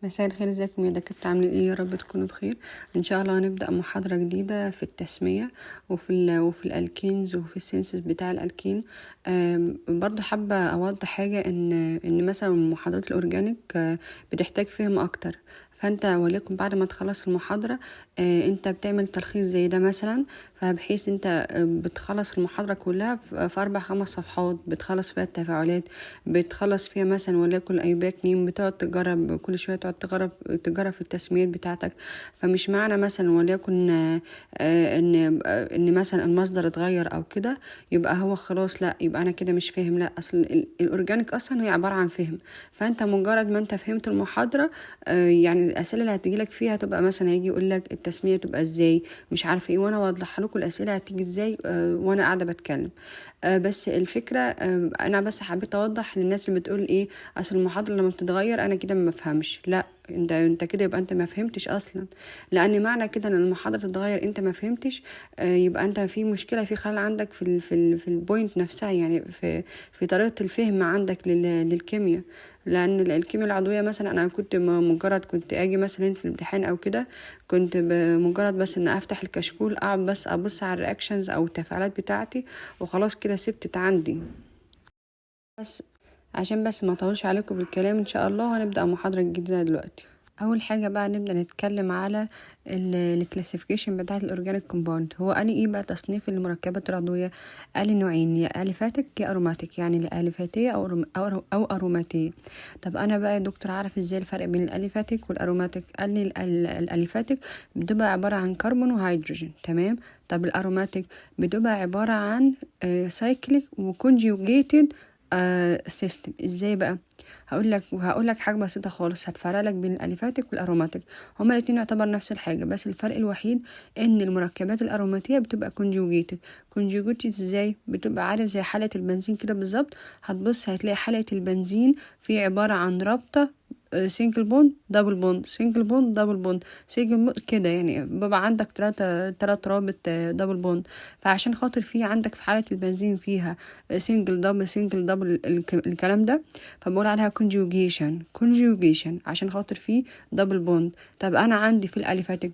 مساء الخير، ازيكم يا دكاترة؟ عاملين ايه؟ يا رب تكونوا بخير. ان شاء الله هنبدأ محاضرة جديدة في التسمية وفي ال alkenes وفي ال synthesis بتاع الالكين. برضو حابة اوضح حاجة ان مثلا محاضرات ال organic بتحتاج فهم اكتر، فانت وليكن بعد ما تخلص المحاضرة انت بتعمل تلخيص زي ده مثلا، فبحيث انت بتخلص المحاضرة كلها في 4 5 صفحات، بتخلص فيها التفاعلات، بتخلص فيها مثلا وليكن IUPAC name، بتقعد تجرب كل شويه، تقعد تجرب في التسميات بتاعتك. فمش معنى مثلا وليكن ان مثلا المصدر اتغير او كده يبقى هو خلاص، لا يبقى انا كده مش فاهم. لا، اصل ال organic اصلا هي عبارة عن فهم، فانت مجرد ما انت فهمت المحاضره، يعني الاسئلة اللي هتجيلك فيها تبقى مثلا هيجي يقول لك التسمية تبقى ازاي، مش عارفه ايه، وانا اوضح لكم الاسئلة هتيجي ازاي وانا قاعدة بتكلم. بس الفكرة انا بس حبيت اوضح للناس اللي بتقول ايه اصل المحاضرة لما بتتغير انا كده ما بفهمش. لا، انت كده يبقى انت ما فهمتش اصلا، لان معنى كده ان المحاضرة تتغير انت ما فهمتش، يبقى انت في مشكله، في خلل عندك في ال point نفسها، يعني في طريقه الفهم عندك للكيمياء. لان الكيمياء العضوية مثلا انا كنت مجرد كنت اجي مثلا في الامتحان او كده، كنت بمجرد بس ان افتح الكشكول اقعد بس ابص على ال reactions او التفاعلات بتاعتي وخلاص كده سبتت عندي. بس عشان بس ما اطولش عليكم بالكلام، ان شاء الله هنبدا محاضرة جديدة دلوقتي. اول حاجة بقى نبدا نتكلم على ال classification بتاعه ال organic compound. هو قال ايه بقى تصنيف المركبات العضويه؟ قال نوعين، يا aliphatic يا aromatic، يعني الاليفاتيه او اروماتيه. طب انا بقى يا دكتور عارف ازاي الفرق بين ال aliphatic وال aromatic؟ قال لي ال aliphatic بتبقى عبارة عن كربون وهيدروجين، تمام. طب ال aromatic بتبقى عبارة عن cyclic و conjugated system. ازاي بقى؟ هقول لك حاجة بسيطة خالص هتفرق لك بين ال aliphatic وال aromatic. هما الاتنين يعتبر نفس الحاجه، بس الفرق الوحيد ان المركبات الاروماتيه بتبقى conjugated. conjugated ازاي؟ بتبقى عارف زي حلقة البنزين كده بالظبط، هتبص هتلاقي حلقة البنزين في عبارة عن رابطه single bond double bond single bond double bond single bond كده، يعني بيبقى عندك تلات رابط double bond. فعشان خاطر في عندك في حالة البنزين فيها single double single double الكلام ده، فبقول عليها conjugation. conjugation عشان خاطر فيه double bond. طب انا عندي في ال aliphatic،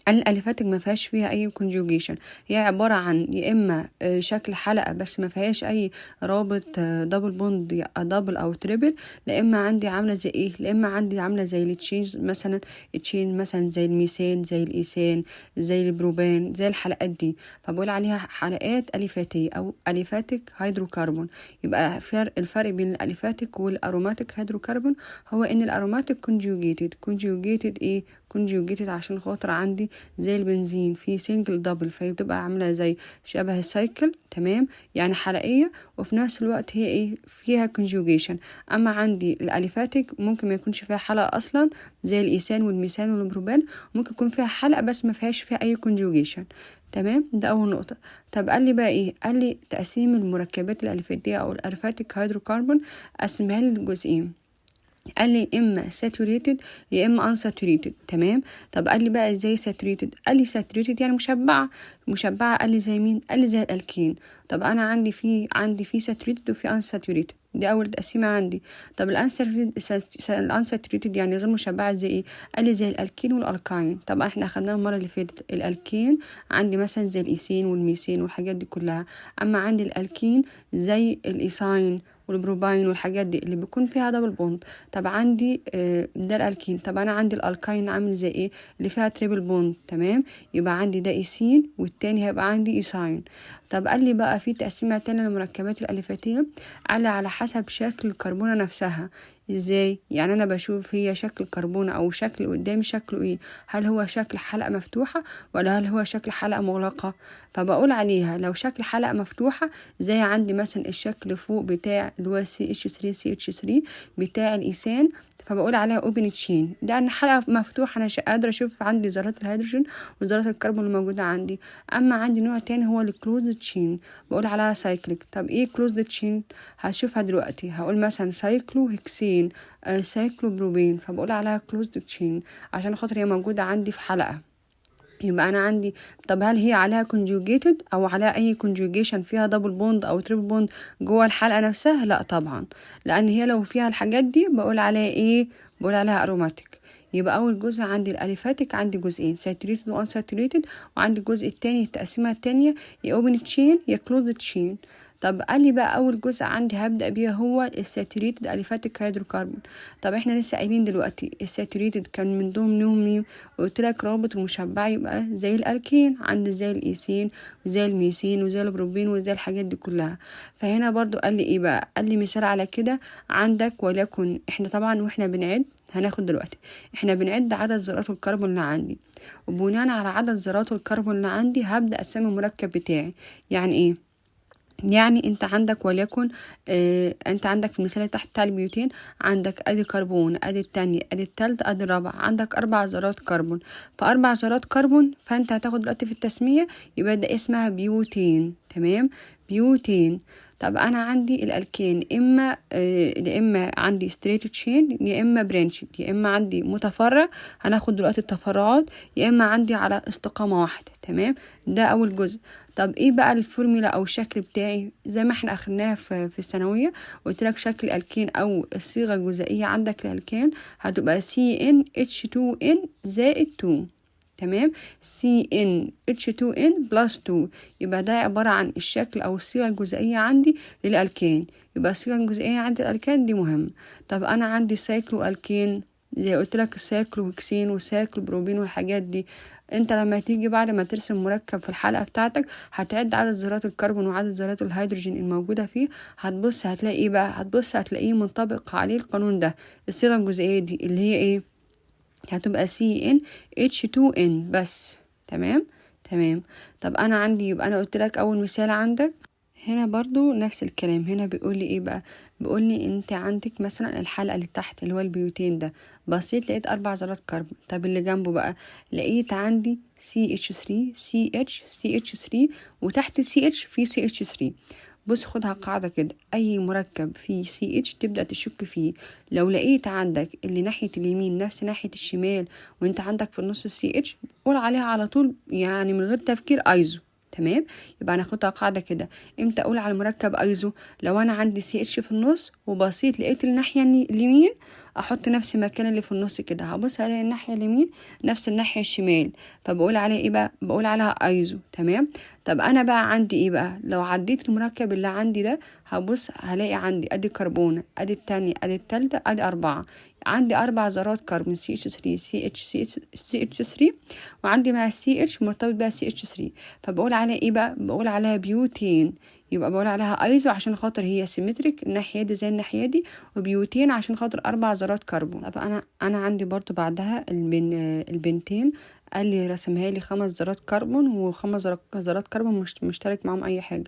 ال aliphatic ما فيهاش فيها اي conjugation، هي عبارة عن يا اما شكل حلقة بس ما فيهاش اي رابط double bond double او triple، لا اما عندي عامله زي ايه، لا اما عندي عامله زي ال chains مثلا، chain مثلا زي الميثان زي الايثان زي البروبان زي الحلقات دي، فبقول عليها حلقات اليفاتيه او aliphatic hydrocarbon. يبقى الفرق بين ال aliphatic وال aromatic hydrocarbon هو ان ال aromatic conjugated. conjugated ايه؟ conjugated عشان خاطر عندي زي البنزين في single double، فهي بتبقى عامله زي شبه ال cycle، تمام، يعني حلقيه، وفي نفس الوقت هي ايه فيها conjugation. اما عندي ال aliphatic ممكن ما يكونش فيها حلقة اصلا زي الايثان والميثان والبروبان، ممكن يكون فيها حلقة بس ما فيهاش فيها اي conjugation، تمام. ده اول نقطة. طب قال لي بقى ايه؟ قال لي تقسيم المركبات الاليفاتيه او ال aliphatic hydrocarbon قسمها لي لجزئين، قال لي اما saturated يا اما unsaturated، تمام. طب قال لي بقى ازاي saturated؟ قال لي saturated يعني مشبعه. مشبعة قال لي زي مين؟ قال لي زي الالكين. طب انا عندي في saturated وفي unsaturated، دي اول تقسيمه عندي. طب ال unsaturated يعني غير مشبعة زي ايه؟ قال لي زي ال alkene وال alkyne. طب احنا اخدناها المرة اللي فاتت، الالكين عندي مثلا زي الايثين والميثين والحاجات دي كلها، اما عندي الالكين زي ال ethyne وال propyne والحاجات دي اللي بيكون فيها double bond. طب عندي ده الالكين. طب انا عندي ال alkyne عامل زي ايه؟ اللي فيها triple bond، تمام. يبقى عندي ده ايثين والتاني هيبقى عندي ethyne. طب قال لي بقى في تقسيمه تانية للمركبات الاليفاتيه، قال لي على حسب شكل الكربونه نفسها. ازاي؟ يعني انا بشوف هي شكل الكربونه او شكل قدامي شكله ايه، هل هو شكل حلقة مفتوحة ولا هل هو شكل حلقة مغلقة؟ فبقول عليها لو شكل حلقة مفتوحة زي عندي مثلا الشكل فوق بتاع اللي هو CH 3 CH 3 بتاع الايثان، فبقول عليها open chain، لان حلقة مفتوحة انا قادرة اشوف عندي ذرات الهيدروجين وذرات الكربون الموجودة عندي. اما عندي نوع تاني هو ال closed chain، بقول عليها cyclic. طب ايه closed chain؟ هشوفها دلوقتي. هقول مثلا cyclohexane، cyclopropane، فبقول عليها closed chain عشان خاطر هي موجودة عندي في حلقه. يبقى انا عندي، طب هل هي عليها conjugated او عليها اي conjugation فيها double bond او triple bond جوه الحلقة نفسها؟ لا طبعا، لان هي لو فيها الحاجات دي بقول عليها ايه؟ بقول عليها aromatic. يبقى اول جزء عندي ال aliphatic عندي جزئين، saturated و unsaturated، وعندي الجزء التاني التقسيمه التانية يا open chain يا closed chain. طب قال لي بقى اول جزء عندي هبدا بيه هو ال saturated aliphatic hydrocarbon. طب احنا لسه قايلين دلوقتي ال saturated كان من ضمنهم مين؟ قلت لك رابط المشبع يبقى زي الالكين، عندي زي الايثين وزي الميثين وزي البروبين وزي الحاجات دي كلها. فهنا برضو قال لي ايه بقى؟ قال لي مثال على كده عندك، وليكن احنا طبعا واحنا بنعد هناخد دلوقتي احنا بنعد عدد ذرات الكربون اللي عندي، وبناء على عدد ذرات الكربون اللي عندي هبدا اسمي المركب بتاعي. يعني ايه؟ يعني انت عندك وليكن انت عندك في المثال اللي تحت بتاع ال butane، عندك ادي كربون، ادي التانية، ادي التالتة، ادي الرابعة، عندك اربع ذرات كربون. فاربع ذرات كربون، فانت هتاخد دلوقتي في التسمية يبقى ده اسمها butane. تمام، butane. طب انا عندي الالكين اما يا اما عندي straight chain يا اما branch، يا اما عندي متفرع، هناخد دلوقتي التفرعات، يا اما عندي على استقامة واحده. تمام، ده اول جزء. طب ايه بقى الفورمولا او الشكل بتاعي؟ زي ما احنا اخدناها في الثانويه، قلت لك شكل الالكين او الصيغة الجزيئيه عندك الالكين هتبقى CnH2n زائد 2. تمام، CnH2n plus 2. يبقى ده عبارة عن الشكل أو الصيغة الجزيئية عندي للألكين. يبقى الصيغة الجزيئية عندي الألكان دي مهم. طب أنا عندي cycloalkane زي قلت لك ال cyclohexane وال cyclopropane والحاجات دي. انت لما تيجي بعد ما ترسم مركب في الحلقة بتاعتك هتعد عدد ذرات الكربون وعدد ذرات الهيدروجين الموجودة فيه، هتبص هتلاقي ايه بقى؟ هتبص هتلاقيه منطبق عليه القانون ده، الصيغة الجزيئية دي اللي هي ايه؟ هتبقى CnH2n بس. تمام تمام. طب انا عندي، يبقى انا قلت لك اول مثال عندك هنا برضو نفس الكلام. هنا بيقول لي ايه بقى؟ بيقول لي انت عندك مثلا الحلقة اللي تحت اللي هو ال butane ده، بصيت لقيت اربع ذرات كربون. طب اللي جنبه بقى لقيت عندي CH3 CH CH3 وتحت CH في CH3. بص خدها قاعدة كده، أي مركب فيه CH تبدأ تشك فيه. لو لقيت عندك اللي ناحية اليمين نفس ناحية الشمال وانت عندك في النص CH، قول عليها على طول يعني من غير تفكير ايزو. تمام، يبقى هناخدها قاعدة كده. امتى اقول على المركب ايزو؟ لو انا عندي CH في النص وبصيت لقيت الناحية اليمين، احط نفس المكان اللي في النص كده، هبص الاقي الناحية اليمين نفس الناحية الشمال، فبقول عليها ايه بقى؟ بقول عليها ايزو. تمام. طب انا بقى عندي ايه بقى؟ لو عديت المركب اللي عندي ده هبص هلاقي عندي ادي كربونة، ادي التانية، ادي التالتة، ادي اربعة، عندي اربع ذرات كربون CH3 CH CH3، وعندي مع ال CH مرتبط بقى CH3، فبقول عليها ايه بقى؟ بقول عليها butane. يبقى بقول عليها ايزو عشان خاطر هي symmetric، الناحية دي زي الناحية دي، و butane عشان خاطر اربع ذرات كربون. طب انا عندي برضو بعدها ال pentane، قال لي رسمها لي خمس ذرات كربون وخمس ذرات كربون مش مشترك معاهم اي حاجه.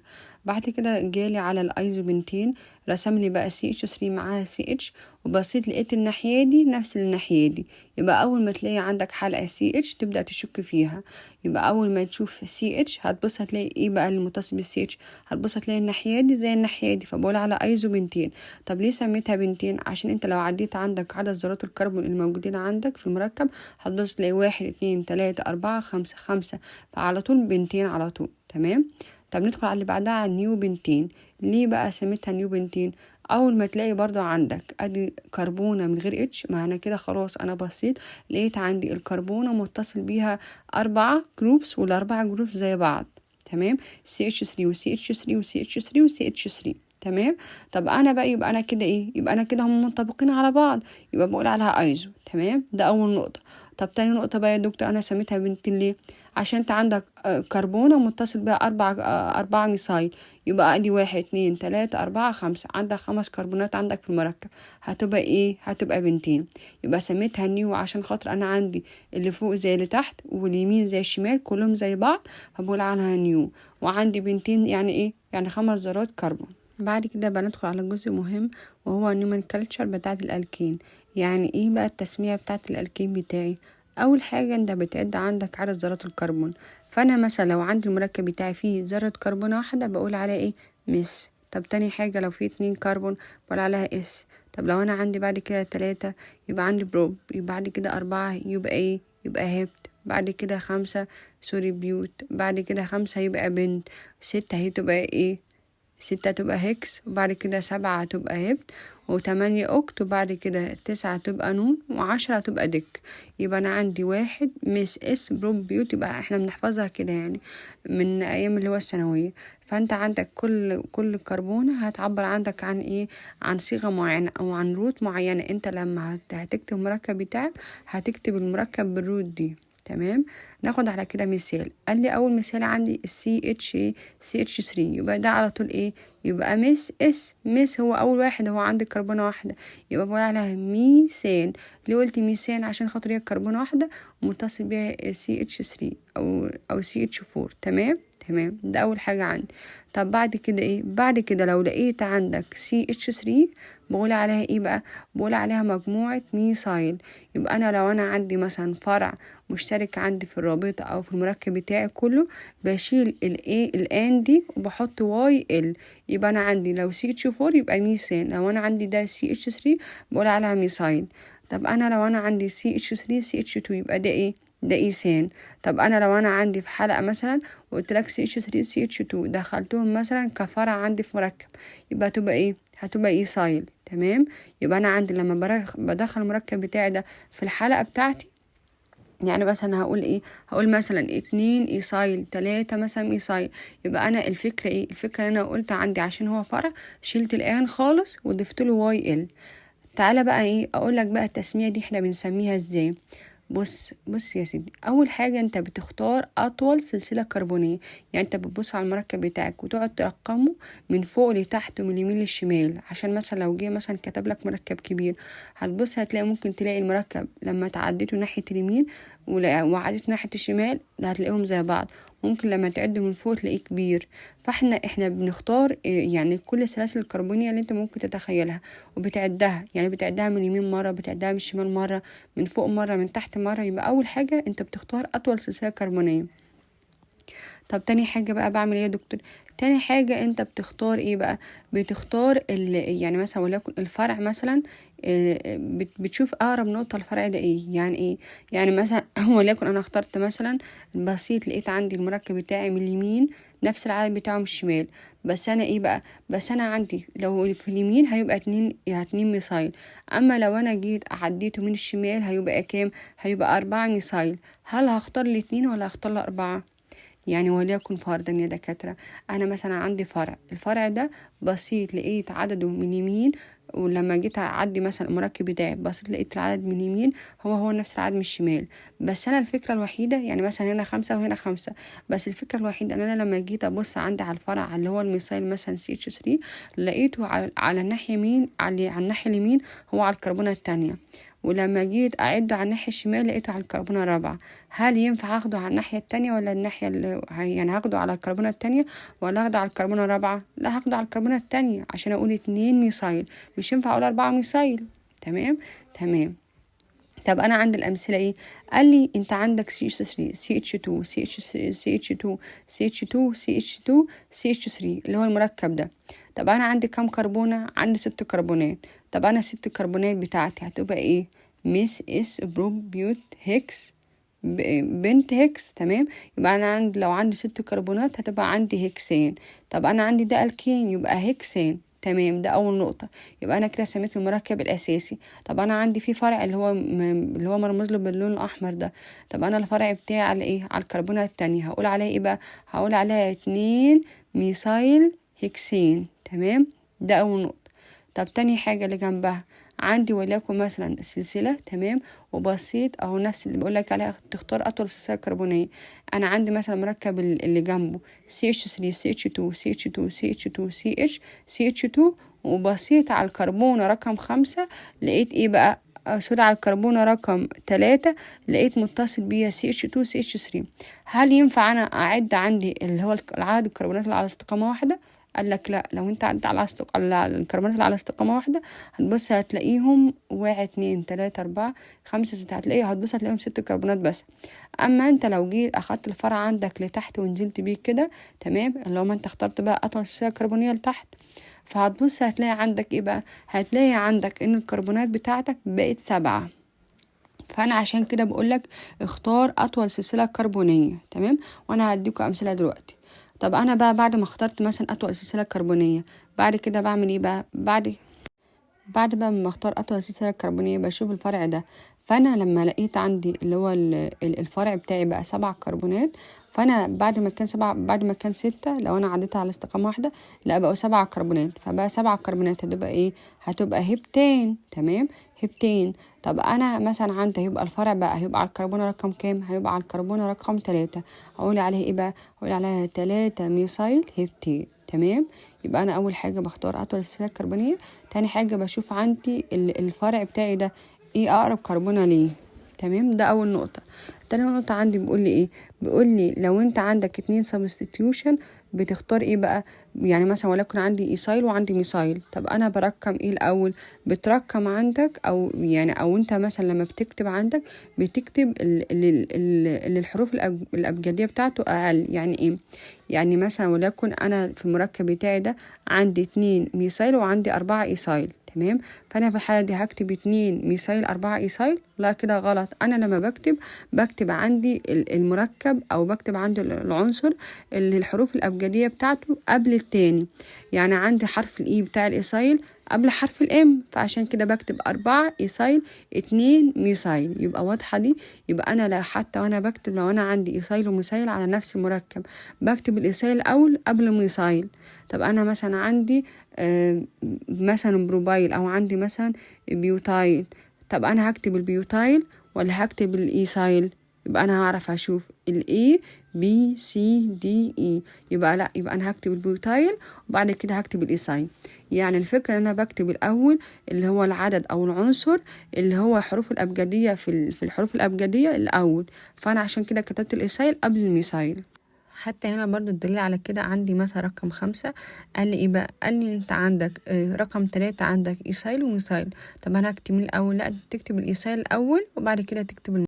بعد كده جالي على ال isopentane، رسم لي بقى CH3 معاها CH، وبصيت لقيت الناحية دي نفس الناحية دي. يبقى اول ما تلاقي عندك حلقة CH تبدا تشك فيها. يبقى اول ما تشوف CH هتبص هتلاقي ايه بقى المتصل بال CH؟ هتبص هتلاقي الناحية دي زي الناحية دي، فبقول على isopentane. طب ليه سميتها pentane؟ عشان انت لو عديت عندك عدد ذرات الكربون الموجودين عندك في المركب هتبص تلاقي واحد، اتنين، تلاتة، أربعة، خمسة، خمسة، فعلى طول pentane على طول. تمام. طب ندخل على اللي بعدها، على ال neopentane. ليه بقى سميتها neopentane؟ اول ما تلاقي برضو عندك ادي كربونه من غير H، معنى كده خلاص انا بصيت لقيت عندي الكربونه متصل بيها اربعة groups والاربعة groups زي بعض. تمام، CH3 و CH3 و CH3 و CH3. تمام. طب انا بقى يبقى انا كده ايه؟ يبقى انا كده هم منطبقين على بعض، يبقى بقول عليها ايزو. تمام، ده اول نقطه. طب تاني نقطة بقى يا دكتور، انا سميتها pentane ليه؟ عشان انت عندك كربونه متصل بها اربعة methyl، يبقى ادي واحد، اتنين، تلاتة، اربعة، خمسة، عندك خمس كربونات عندك في المركب، هتبقى ايه؟ هتبقى pentane. يبقى سميتها neo عشان خاطر انا عندي اللي فوق زي اللي تحت واليمين زي الشمال، كلهم زي بعض، فبقول عنها neo. وعندي pentane يعني ايه؟ يعني خمس ذرات كربون. بعد كده بندخل على جزء مهم وهو ال nomenclature بتاعة الألكين. يعني ايه بقى التسمية بتاعة الألكين بتاعي؟ اول حاجة انت بتعد عندك عدد ذرات الكربون. فانا مثلا لو عندي المركب بتاعي فيه ذرة كربون واحدة بقول عليها ايه؟ meth. طب تاني حاجة لو فيه اتنين كربون بقول عليها eth. طب لو انا عندي بعد كده تلاتة يبقى عندي prop، يبقى بعد كده اربعة يبقى ايه؟ يبقى hept. بعد كده 5 sorry but، بعد كده 5 هيبقى pent، 6 هتبقى ايه؟ 6 هتبقى hex، وبعد كده 7 هتبقى hept، و8 oct، وبعد كده 9 هتبقى non، و10 هتبقى dec. يبقى أنا عندي 1 meth eth prop but، يبقى احنا بنحفظها كده يعني من أيام اللي هو الثانوية. فأنت عندك كل كربونة هتعبر عندك عن ايه؟ عن صيغة معينة أو عن route معينة. انت لما هتكتب المركب بتاعك هتكتب المركب بال route دي. تمام. ناخد على كده مثال. قال لي اول مثال عندي CH ايه؟ CH 3، يبقى ده على طول ايه؟ يبقى meth eth. meth هو اول واحد، هو عندي كربونه واحده، يبقى بقول عليها ميثان. ليه قلت ميثان؟ عشان خاطر هي كربونه واحده ومتصل بيها CH 3 او CH 4. تمام تمام، ده اول حاجه عندي. طب بعد كده ايه؟ بعد كده لو لقيت عندك CH 3 بقول عليها ايه بقى؟ بقول عليها مجموعه methyl. يبقى انا لو انا عندي مثلا فرع مشترك عندي في الرابطه او في المركب بتاعي كله، بشيل الايه ال ane دي وبحط yl. يبقى انا عندي لو CH 4 يبقى ميثان، لو انا عندي ده CH 3 بقول عليها methyl. طب انا لو انا عندي CH 3 CH 2 يبقى ده ايه؟ ده ايثان. طب انا لو انا عندي في حلقه مثلا وقلت لك CH 3 CH 2 دخلتهم مثلا كفرع عندي في مركب، يبقى هتبقى ايه؟ هتبقى ethyl. تمام. يبقى انا عندي لما بدخل المركب بتاعي ده في الحلقه بتاعتي، يعني مثلا هقول ايه؟ هقول مثلا 2 ethyl، 3 مثلا methyl. يبقى انا الفكره ايه؟ الفكره انا قلت عندي عشان هو فرع شلت ال ane خالص وضفت له yl. تعالى بقى ايه اقول لك بقى التسميه دي احنا بنسميها ازاي. بص بص يا سيدي، اول حاجه انت بتختار اطول سلسله كربونيه، يعني انت بتبص على المركب بتاعك وتقعد ترقمه من فوق لتحت ومن اليمين للشمال، عشان مثلا لو جه مثلا كتب لك مركب كبير هتبص هتلاقي ممكن تلاقي المركب لما تعديته ناحيه اليمين وعديته ناحيه الشمال هتلاقيهم زي بعض، ممكن لما تعد من فوق تلاقيه كبير. فاحنا بنختار يعني كل السلاسل الكربونيه اللي انت ممكن تتخيلها وبتعدها، يعني بتعدها من اليمين مره، بتعدها من الشمال مره، من فوق مره، من تحت مره. يبقى اول حاجه انت بتختار اطول سلسله كربونيه. طب تاني حاجة بقى بعمل ايه يا دكتور؟ تاني حاجة انت بتختار ايه بقى؟ بتختار يعني مثلا وليكن الفرع مثلا، بتشوف اقرب نقطة الفرع ده ايه. يعني ايه؟ يعني مثلا وليكن انا اخترت مثلا البسيط، لقيت عندي المركب بتاعي من اليمين نفس العدد بتاعه من الشمال، بس انا ايه بقى؟ بس انا عندي لو في اليمين هيبقى 2 methyl، اما لو انا جيت عديته من الشمال هيبقى كام؟ هيبقى 4 methyl. هل هختار الاتنين ولا هختار الأربعة؟ يعني وليكن فرضا يا دكاترة أنا مثلا عندي فرع، الفرع ده بسيط لقيت عدده من يمين، ولما جيت أعدي مثلا المركب بتاعي بسيط لقيت العدد من يمين هو هو نفس العدد من الشمال، بس أنا الفكرة الوحيدة يعني مثلا هنا 5 وهنا 5، بس الفكرة الوحيدة إن أنا لما جيت أبص عندي على الفرع اللي هو ال methyl مثلا CH 3 لقيته على الناحية يمين، على الناحية اليمين هو على الكربونة التانية، ولما جيت أعده على الناحية الشمال لقيته على الكربونة الرابعة. هل ينفع أخده على الناحية التانية ولا الناحية اللي يعني هاخده على الكربونة التانية ولا هاخده على الكربونة الرابعة؟ لا، هاخده على الكربونة التانية عشان أقول 2 methyl، مش ينفع أقول 4 methyl. تمام تمام. طب أنا عندي الأمثلة إيه؟ قال لي أنت عندك CH 3 CH 2 CH CH 2 CH 2 CH 2 CH 3 اللي هو المركب ده. طب أنا عندي كام كربونة؟ عندي 6 كربونات. طب أنا 6 كربونات بتاعتي هتبقى إيه؟ meth eth prop but hex pent hex. تمام. يبقى أنا عندي لو عندي 6 كربونات هتبقى عندي hexane. طب أنا عندي ده ألكين يبقى hexane. تمام، ده أول نقطة. يبقى أنا كده سميت المركب الأساسي. طب أنا عندي في فرع اللي هو مرموز له باللون الأحمر ده. طب أنا الفرع بتاعي على إيه؟ على الكربونة التانية. هقول عليه إيه بقى؟ هقول عليها 2 methyl hexane. تمام، ده أول نقطة. طب تاني حاجة اللي جنبها عندي وليكن مثلا السلسلة، تمام، وبسيط اهو نفس اللي بقولك عليها، تختار اطول سلسلة كربونية. انا عندي مثلا مركب اللي جنبه CH3 CH2 CH2 CH2 CH CH2، وبسيط على الكربونة رقم 5 لقيت ايه بقى؟ Sorry، على الكربونة رقم 3 لقيت متصل بيها CH2 CH3. هل ينفع انا اعد عندي اللي هو العدد الكربونات اللي على استقامة واحدة؟ قال لك لا، لو انت عدت على الكربونات اللي على استقامة واحدة هتبص هتلاقيهم 1 2 3 4 5 6، هتبص هتلاقيهم 6 كربونات بس. اما انت لو جيت اخدت الفرع عندك لتحت ونزلت بيه كده، تمام، اللي هو ما انت اخترت بقى اطول سلسلة كربونية لتحت، فهتبص هتلاقي عندك ايه بقى؟ هتلاقي عندك ان الكربونات بتاعتك بقت 7. فانا عشان كده بقولك اختار اطول سلسلة كربونيه. تمام، وانا هديكوا امثلة دلوقتي. طب انا بقى بعد ما اخترت مثلا اطول سلسلة كربونيه، بعد كده بعمل ايه بقى؟ بعد بقى ما اختار اطول سلسلة كربونيه بشوف الفرع ده. فانا لما لقيت عندي اللي هو الفرع بتاعي بقى 7 كربونات، فانا بعد ما كان 7، بعد ما كان 6، لو انا عديتها على استقامة واحدة لا بقوا 7 كربونات، فبقى 7 كربونات هتبقى ايه؟ هتبقى هيبتين. تمام، هيبتين. طب انا مثلا عندي هيبقى الفرع بقى هيبقى على الكربونه رقم كام؟ هيبقى على الكربونه رقم 3. هقول عليها ايه بقى؟ هقول عليها 3 methyl heptane. تمام، يبقى انا اول حاجة بختار اطول سلسلة كربونيه، تاني حاجة بشوف عندي الفرع بتاعي ده ايه اقرب كربونه ليه. تمام، ده اول نقطة. تاني نقطة عندي بيقول لي ايه؟ بيقول لي لو انت عندك 2 substitution بتختار ايه بقى؟ يعني مثلا ولكن عندي ethyl وعندي methyl، طب انا برقم ايه الاول؟ بترقم عندك او يعني او انت مثلا لما بتكتب عندك بتكتب اللي الحروف الابجدية بتاعته اقل. يعني ايه؟ يعني مثلا وليكن انا في المركب بتاعي ده عندي 2 methyl وعندي 4 ethyl. تمام، فانا في الحالة دي هكتب 2 methyl 4 ethyl؟ لا كده غلط. انا لما بكتب عندي المركب او بكتب عندي العنصر اللي الحروف الابجدية بتاعته قبل التاني. يعني عندي حرف ال E بتاع ال ethyl قبل حرف ال M، فعشان كده بكتب 4 ethyl 2 methyl. يبقى واضحة دي؟ يبقى انا لا حتى وانا بكتب لو انا عندي ethyl و methyl على نفس المركب بكتب ال ethyl الاول قبل methyl. طب انا مثلا عندي مثلا propyl او عندي مثلا butyl، طب انا هكتب ال butyl ولا هكتب ال ethyl؟ يبقى انا هعرف اشوف ال A B C D E، يبقى لا، يبقى انا هكتب ال butyl وبعد كده هكتب ال ethyl. يعني الفكرة ان انا بكتب الاول اللي هو العدد او العنصر اللي هو حروف الابجدية في الحروف الابجدية الاول، فانا عشان كده كتبت ال ethyl قبل ال methyl. حتى هنا برضو الدليل على كده عندي مثلا رقم 5 قال لي ايه بقى؟ قال لي انت عندك رقم 3 عندك ethyl و methyl، طب انا هكتب مين الاول؟ لا، تكتب ال ethyl الاول وبعد كده تكتب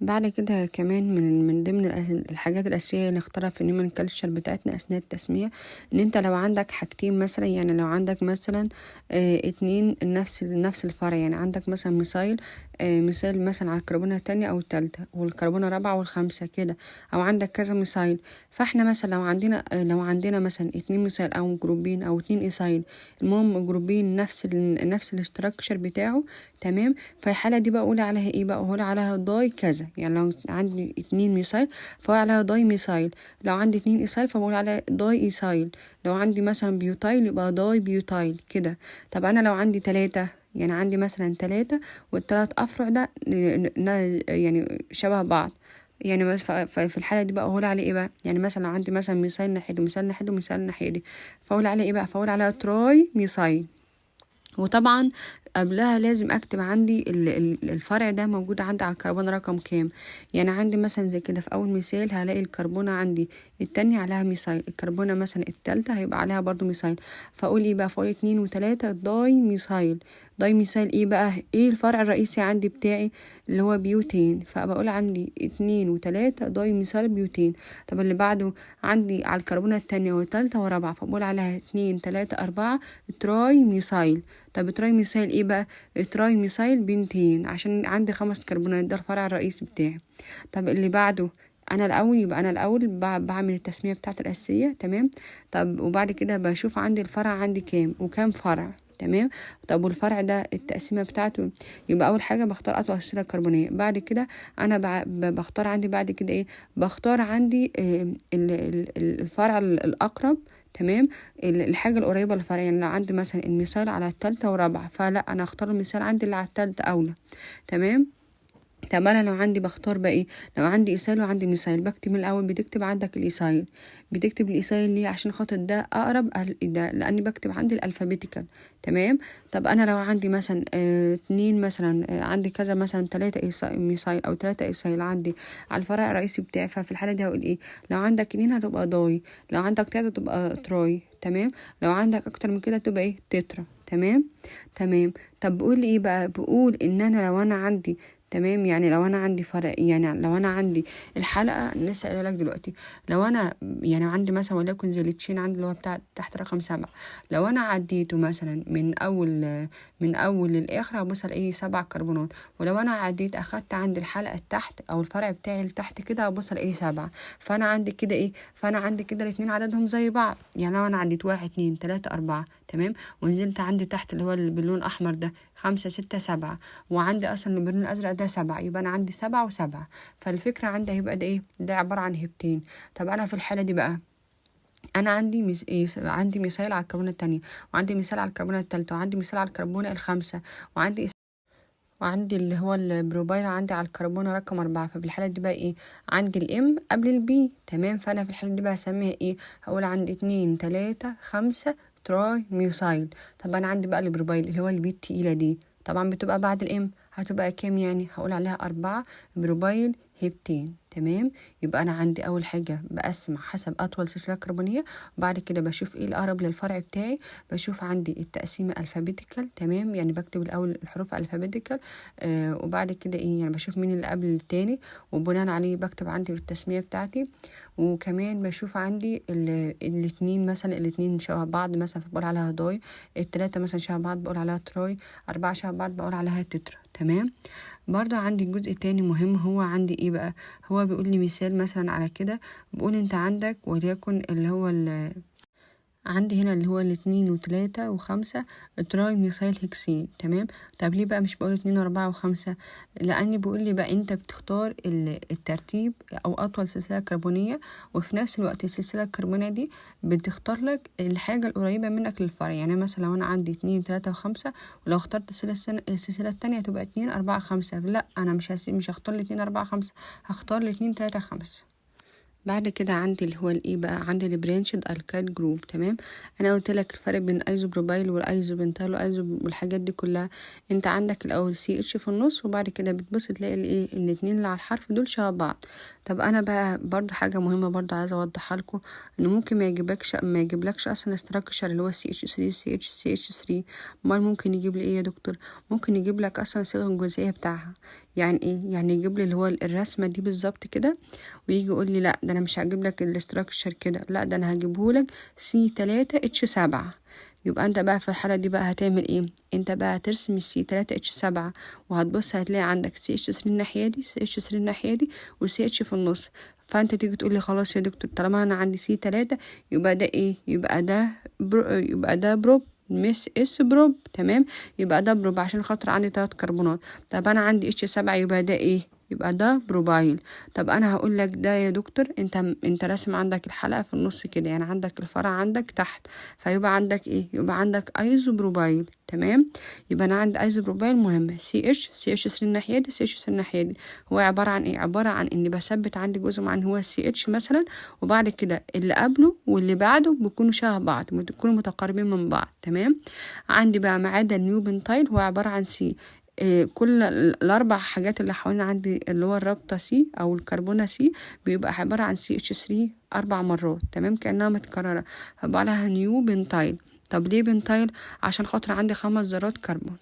بعد كده كمان من ضمن الحاجات الأساسية اللي نختارها في ال nomenclature بتاعتنا أثناء التسمية، إن أنت لو عندك حاجتين مثلا، يعني لو عندك مثلا 2 نفس الفرع، يعني عندك مثلا methyl مثلا على الكربونة التانية أو التالتة والكربونة الرابعة والخامسة كده، أو عندك كذا methyl. فاحنا مثلا لو عندنا مثلا 2 methyl أو جروبين أو 2 ethyl، المهم جروبين نفس ال structure بتاعه. تمام، فالحالة دي بقول عليها ايه بقى؟ بقول عليها di كذا. يعني لو عندي 2 methyl فبقول عليها dimethyl، لو عندي 2 ethyl فبقول عليها diethyl، لو عندي مثلا butyl يبقى dibutyl كده. طب انا لو عندي 3، يعني عندي مثلا 3 والتلات افرع ده يعني شبه بعض، يعني في الحالة دي بقى أقول عليه إيه بقى؟ يعني مثلا لو عندي مثلا methyl ناحية دي، methyl ناحية دي، و methyl ناحية دي، فأقول عليه إيه بقى؟ فأقول عليها trimethyl. وطبعا قبلها لازم اكتب عندي الفرع ده موجود عندي على الكربون رقم كام. يعني عندي مثلا زي كده في اول مثال هلاقي الكربونة عندي التانية عليها methyl، الكربونة مثلا التالتة هيبقى عليها برضو methyl، فاقول ايه بقى؟ فاقول 2 و3 dimethyl. dimethyl ايه بقى؟ ايه الفرع الرئيسي عندي بتاعي اللي هو butane، فبقول عندي 2 و3 dimethyl butane. طب اللي بعده عندي على الكربونة التانية والتالتة ورابعة، فبقول عليها 2 3 4 trimethyl. طب trimethyl ايه بقى؟ trimethyl pentane، عشان عندي 5 كربونات، ده الفرع الرئيسي بتاعي. طب اللي بعده انا الاول، يبقى انا الاول بعمل التسمية بتاعت الاساسية. تمام، طب وبعد كده بشوف عندي الفرع عندي كام وكام فرع. تمام، طب والفرع ده التقسيمه بتاعته، يبقى اول حاجة بختار اطول سلسلة كربونيه، بعد كده انا بختار عندي بعد كده ايه؟ بختار عندي الفرع الاقرب. تمام، الحاجة القريبة للفرع، يعني لو عندي مثلا ال methyl على التالتة ورابعه، فلا انا اختار ال methyl عندي اللي على التالتة اولى. تمام، طب انا لو عندي بختار بقى ايه؟ لو عندي ethyl وعندي methyl، بكتب من الاول، بتكتب عندك ال ethyl، بتكتب ال ethyl ليه؟ عشان خاطر ده اقرب ده، لاني بكتب عندي ال alphabetical. تمام، طب انا لو عندي مثلا 2 مثلا، عندي كذا مثلا 3 methyl او 3 ethyl عندي على الفرع الرئيسي بتاعي، ففي الحالة دي هقول ايه؟ لو عندك 2 هتبقى di، لو عندك 3 تبقى tri. تمام، لو عندك اكتر من كده تبقى ايه؟ tetra. تمام، تمام. طب بقول ايه بقى؟ بقول ان انا لو انا عندي، تمام، يعني لو انا عندي فرع، يعني لو انا عندي الحلقة لسه قايله لك دلوقتي، لو انا يعني عندي مثلا وليكن زي ال chain عندي اللي هو بتاع تحت رقم 7، لو انا عديته مثلا من اول للاخر هبص الاقي 7 كربونات، ولو انا عديت اخدت عند الحلقة التحت او الفرع بتاعي لتحت كده هبص الاقي 7. فانا عندي كده ايه؟ فانا عندي كده الاتنين عددهم زي بعض. يعني لو انا عديت 1 2 3 4، تمام، ونزلت عندي تحت اللي هو باللون الاحمر ده 5 6 7، وعندي اصلا اللي باللون الازرق ده 7، يبقى انا عندي 7 و7. فالفكرة عندي هيبقى ده ايه؟ ده عبارة عن heptane. طب انا في الحالة دي بقى انا عندي إيه؟ عندي methyl على الكربونه التانية، وعندي methyl على الكربونه التالتة، وعندي methyl على الكربونه الخامسة، وعندي اللي هو ال propyl عندي على الكربونة رقم 4. ففي الحالة دي بقى ايه؟ عندي ال M قبل ال P، تمام. فانا في الحالة دي بقى هسميها ايه؟ هقول عندي 2 3 5 tri methyl. طب انا عندي بقى ال propyl اللي هو ال P التقيلة دي طبعا بتبقى بعد ال M، هتبقى كام؟ يعني هقول عليها 4 propyl heptane، تمام. يبقى انا عندي اول حاجة بقسم حسب اطول سلسلة كربونيه، وبعد كده بشوف ايه الاقرب للفرع بتاعي، بشوف عندي التقسيمه alphabetical، تمام، يعني بكتب الاول الحروف alphabetical، وبعد كده ايه؟ يعني بشوف مين اللي قبل التاني، وبناء عليه بكتب عندي في التسمية بتاعتي. وكمان بشوف عندي الاتنين مثلا، الاتنين شبه بعض مثلا فبقول عليها di، التلاتة مثلا شبه بعض بقول عليها tri، 4 شبه بعض بقول عليها tetra، تمام. برضو عندي الجزء التاني مهم، هو عندي ايه بقى؟ هو بيقول لي مثال مثلا على كده، بيقول انت عندك وليكن اللي هو عندي هنا اللي هو الاتنين وتلاتة وخمسة tri methyl hexane، تمام. طب ليه بقى مش بقول 2 و4 و5؟ لان بيقول لي بقى انت بتختار الترتيب او اطول سلسلة كربونية، وفي نفس الوقت السلسلة الكربونية دي بتختار لك الحاجة القريبة منك للفرع. يعني مثلا لو انا عندي 2 3 و5، ولو اخترت السلسلة التانية هتبقى 2 4 5، لا انا مش هختار الاتنين 4 5، هختار الاتنين 3 5. بعد كده عندي اللي هو الايه بقى؟ عندي ال branched alkyl group، تمام. انا قلت لك الفرق بين الايزوبروبايل والايزوبنتال والايزو والحاجات دي كلها. انت عندك الاول CH في النص، وبعد كده بتبص تلاقي الايه الاتنين اللي على الحرف دول شبه بعض. طب انا بقى برضو حاجة مهمة برضو عايزه اوضحها لكم، انه ممكن ما يجيبلكش اصلا structure اللي هو سي اتش 3 سي اتش سي اتش 3. امال ممكن يجيب لي ايه يا دكتور؟ ممكن يجيب لك اصلا الصيغة الجزئية بتاعها. يعني ايه؟ يعني يجيب لي اللي هو الرسمة دي بالظبط كده، ويجي يقول لي لا ده انا مش هجيب لك ال structure كده، لا ده انا هجيبه لك C 3 H 7. يبقى انت بقى في الحالة دي بقى هتعمل ايه؟ انت بقى هترسم ال C 3 H 7، وهتبص هتلاقي عندك CH 3 الناحية دي، CH 3 الناحية دي، و CH في النص. فانت تيجي تقول لي خلاص يا دكتور طالما انا عندي C 3 يبقى ده ايه؟ يبقى ده prop meth اس prop، تمام. يبقى ده prop عشان خاطر عندي 3 كربونات. طب انا عندي H 7 يبقى ده ايه؟ يبقى ده propyl. طب انا هقول لك ده يا دكتور انت راسم عندك الحلقة في النص كده، يعني عندك الفرع عندك تحت، فيبقى عندك ايه؟ يبقى عندك ايزوبروبايل، تمام. يبقى انا عندي ايزوبروبايل مهمة سي اتش سي اتش 3 الناحية دي، CH 3 الناحية دي. هو عبارة عن ايه؟ عبارة عن اني بثبت عندي جزء معين هو CH مثلا، وبعد كده اللي قبله واللي بعده بيكونوا شبه بعض، بيكونوا متقاربين من بعض، تمام. عندي بقى ما عدا ال neopentyl هو عبارة عن C، كل الاربع حاجات اللي حوالين عندي اللي هو الرابطة C او الكربونه C بيبقى عبارة عن CH 3 4 مرات، تمام، كانها متكررة، فبقى لها neopentyl. طب ليه pentyl؟ عشان خاطر عندي 5 ذرات كربون.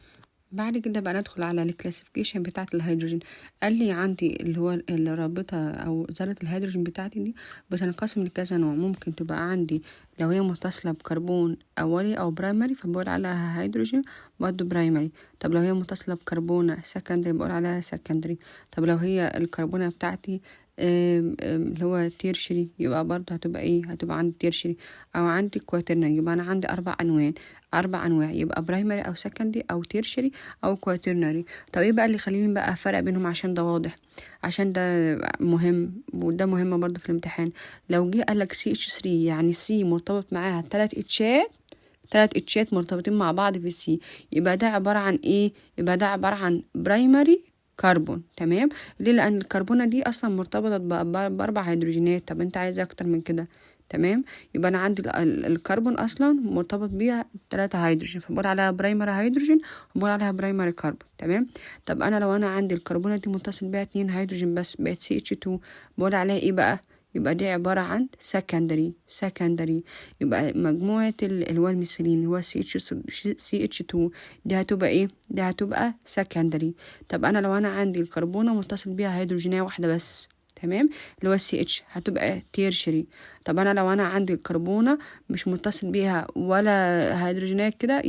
بعد كده بقى ندخل على ال classification بتاعه الهيدروجين. قال لي عندي اللي هو الرابطة او ذره الهيدروجين بتاعتي دي بتنقسم لكذا نوع. ممكن تبقى عندي لو هي متصلة بكربون اولي او primary فبقول عليها هيدروجين برضه primary. طب لو هي متصلة بكربونه secondary بقول عليها secondary. طب لو هي الكربونه بتاعتي اللي هو tertiary يبقى برضه هتبقى ايه؟ هتبقى عندي tertiary او عندي quaternary. يبقى انا عندي 4 انواع، يبقى primary او secondary او tertiary او quaternary. طب ايه بقى اللي يخليني بقى افرق بينهم؟ عشان ده واضح، عشان ده مهم وده مهم برضه في الامتحان. لو جه قالك CH 3 يعني C مرتبط معاها 3 اتشات، 3 اتشات مرتبطين مع بعض في C، يبقى ده عبارة عن ايه؟ يبقى ده عبارة عن primary carbon، تمام. ليه؟ لان الكربونه دي اصلا مرتبطة ب4 هيدروجينات. طب انت عايز اكتر من كده، تمام. يبقى انا عندي الكربون اصلا مرتبط بيها 3 هيدروجين، فبقول عليها primary هيدروجين وبقول عليها primary carbon، تمام. طب انا لو انا عندي الكربونه دي متصل بيها 2 هيدروجين بس، بقت CH 2، بقول عليها ايه بقى؟ يبقى يبقى دي عبارة عن secondary. secondary يبقى مجموعة اللي هو الميثيلين اللي هو CH 2، دي هتبقى ايه؟ دي هتبقى secondary. طب انا لو انا عندي الكربونه متصل بيها هيدروجينيه واحدة بس، تمام، اللي هو ال CH، هتبقى tertiary. طب انا لو انا عندي الكربونه مش متصل بيها ولا هيدروجينات كده،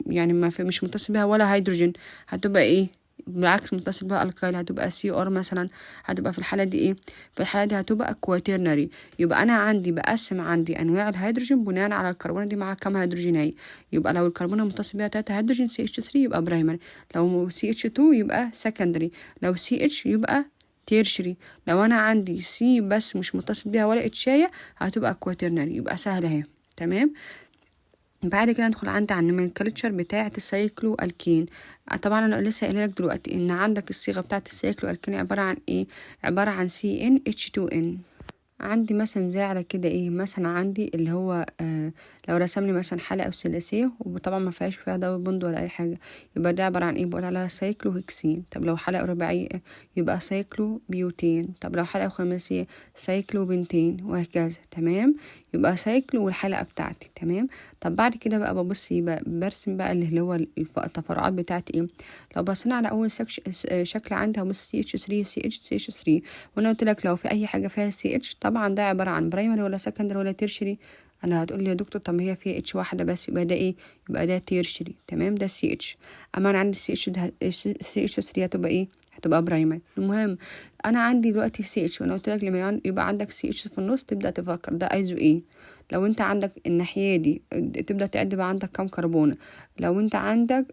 يعني ما في، مش متصل بيها ولا هيدروجين، هتبقى ايه؟ بالعكس متصل بها alkyl، هتبقى Cr مثلا. هتبقى في الحالة دي ايه؟ في الحالة دي هتبقى quaternary. يبقى انا عندي بقسم عندي انواع الهيدروجين بناء على الكربونه دي مع كام هيدروجينيه. يبقى لو الكربونه متصل بيها 3 هيدروجين CH 3 يبقى primary، لو CH 2 يبقى secondary، لو CH يبقى tertiary. لو انا عندي C بس مش متصل بيها ولا H ايه هتبقى quaternary. يبقى سهلة اهي، تمام. بعد كده ندخل عندي على ال nomenclature بتاعه ال cycloalkane. طبعا انا لسه قايله لك دلوقتي ان عندك الصيغة بتاعه ال cycloalkane عبارة عن ايه؟ عبارة عن C n H 2 n. عندي مثلا زي على كده ايه، مثلا عندي اللي هو لو رسم لي مثلا حلقة ثلاثية وطبعا ما فيهاش فيها double bond ولا اي حاجة، يبقى ده عبارة عن ايه؟ بقول عليها cyclohexene. طب لو حلقة رباعية يبقى cyclobutane. طب لو حلقة خماسيه cyclopentane، وهكذا، تمام. يبقى cyclo والحلقة بتاعتي، تمام. طب بعد كده بقى ببص يبقى برسم بقى اللي هو التفرعات بتاعتي ايه. لو بصينا على اول شكل عندي هبص سي اتش 3 سي اتش سي اتش 3، وانا قلت لك لو في اي حاجة فيها CH طبعا ده عبارة عن primary ولا secondary ولا tertiary. انا هتقول لي يا دكتور طب ما هي فيها H واحدة بس، يبقى ده ايه؟ يبقى ده tertiary، تمام، ده CH. اما انا عندي CH ده CH 3 هتبقى ايه؟ هتبقى primary. المهم انا عندي دلوقتي CH، وانا قلت لك لما يبقى عندك CH في النص تبدا تفكر ده ايزو ايه. لو انت عندك الناحية دي تبدا تعد بقى عندك كام كربونه. لو انت عندك